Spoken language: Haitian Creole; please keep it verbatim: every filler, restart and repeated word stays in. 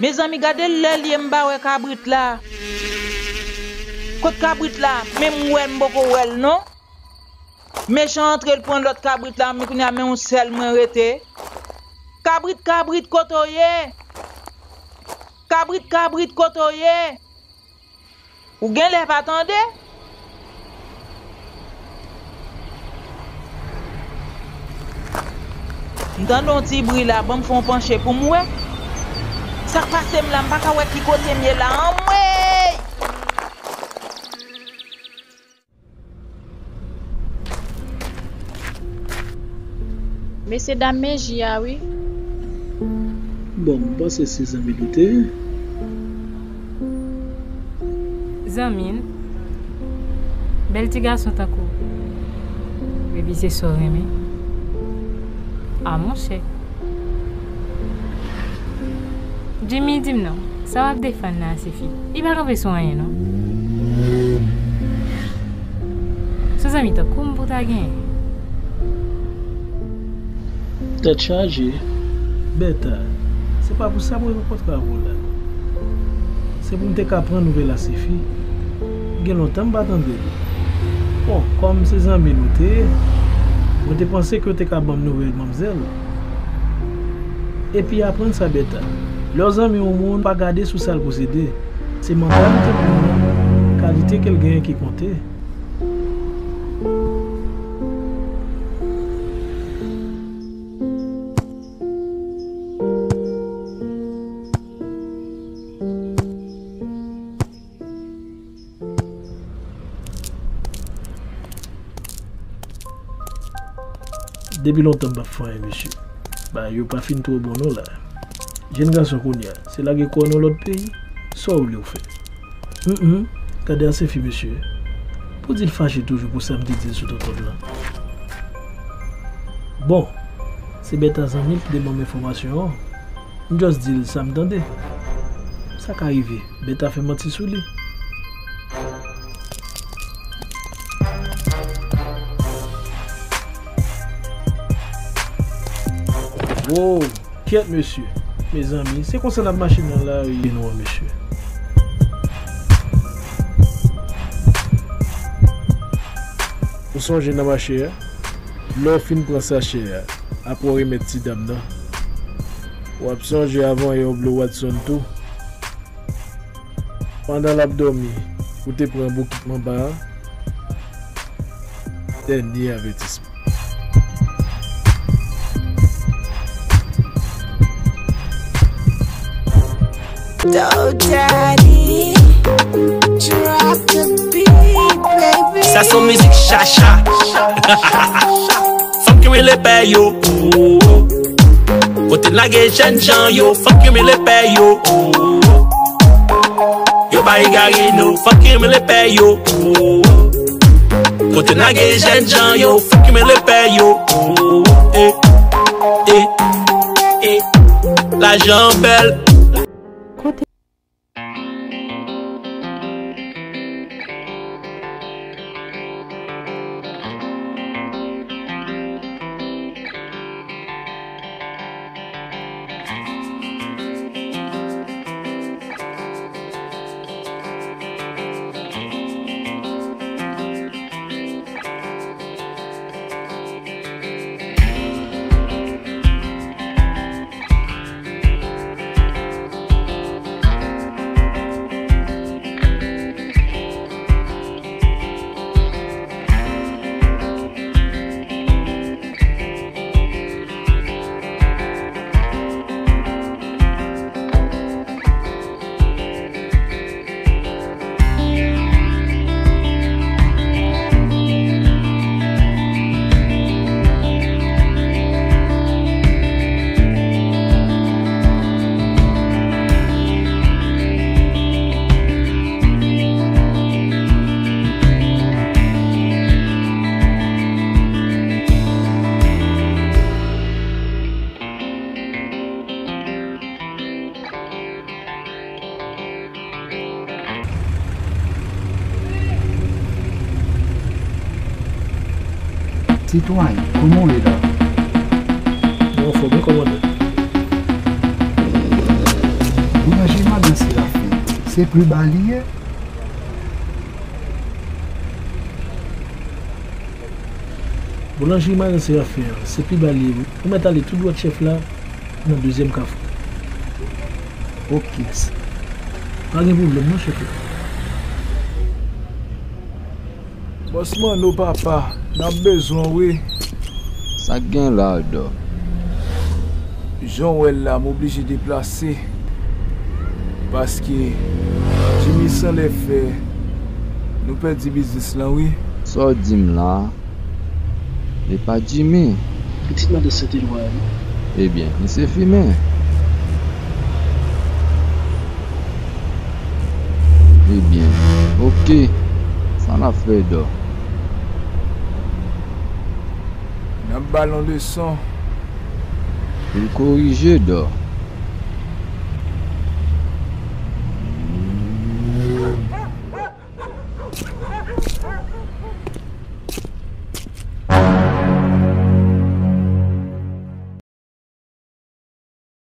Mezanmi, gade lè l ye, m pa wè kabrit la. Kot kabrit la? Men m wè l, m poko wè l non. Mechan antre, l pran lòt kabrit la, men kounye a men yon sèl mwen rete. Kabrit, kabrit, kote w ye? Kabrit, kabrit, kote w ye? Ou genlè pa tande? M tande yon ti bri la, ban m fè yon panche pou m wè. Sa k pase m la, m pa ka wè ki kote m ye la, anmwey! Mesye dam, men ji a wi. Bon, m panse se zanmi l ou te ye. Zanmi l? Bèl ti gason tankou w. Baby, se sa w renmen. A monchè. Jimmy, di m non, sa w ap defann la, Asefi? Li pa kanpe sou anyen non. Se zanmi tankou m pou w ta genyen. Tèt chaje. Bèta, se pa pou sa mwen rankontre avè w la non. Se pou m te ka pran nouvèl Asefi. Gen lontan m pa tande l. Bon, kòm se zanmi nou te ye, mwen te panse ke w te ka ban m nouvèl manmzèl. Epi aprann sa, Bèta, lè w zanmi yon moun, pa gade sou sa l posede. Se mantalite moun nan, kalite ke l genyen ki konte. Depi lontan m p ap fè anyen, mesye. Bagay yo pa fin twò bon non la. Jèn gason kounye a, se lage kò w nan lòt peyi, sa w vle w fè? Hum, hum, gade Asefi, mesye. Pou di l fache toujou pou sa m te di l sou tonton l lan. Bon, se Bèta zanmi l ki te ban m enfòmasyon an. M just di l sa m tande. Sa ka rive, Bèta fè manti sou li. Wow, kyèt mesye. Mezanmi, se konsa n ap mache nan lari nou an, mesye. Ou sonje nan mache a? Lè w fin pran sachè a, apre w remèt ti dam nan, w ap sonje avan yè w blow Watson tou. Pandan l ap dòmi, ou te pran boukit manba a. Dènye avètisman. Dough Daddy, drop the beat, baby. Sa se yon mizik chacha. Fòk yo rele pè yo. Kote n lage jèn jan yo, fòk yo rele pè yo. Yo bay gari nou, fòk yo rele pè yo. Kote n lage jèn jan yo, fòk yo rele pè yo. Eh, eh, eh. Lajan bèl. Kote Sitwayen, kòman w ye la? Mwen anfòm wi, kòmandan. Mwen Se pli ba li ye. Boulanjri Madan Serafin an, se pi ba li ye wi. Ou mèt ale tou dwat chèf la nan dezyèm kafou. Ok. Pa gen pwoblèm non, chèf la. Bòs Manno papa, n ap bezwen w wi. Sa k gen la, Dò? Jan w wè l la, m oblije deplase. Paske Jimmy san lè fè, nou pèdi biznis lan wi. Sa w di m la, e pa Jimmy. Pitit madan Sentelwa a wi. Ebyen, misye fimen. Ebyen, ok. Sa n ap fè, Dò? N ap ba l yon leson. Pou l korije, Dò.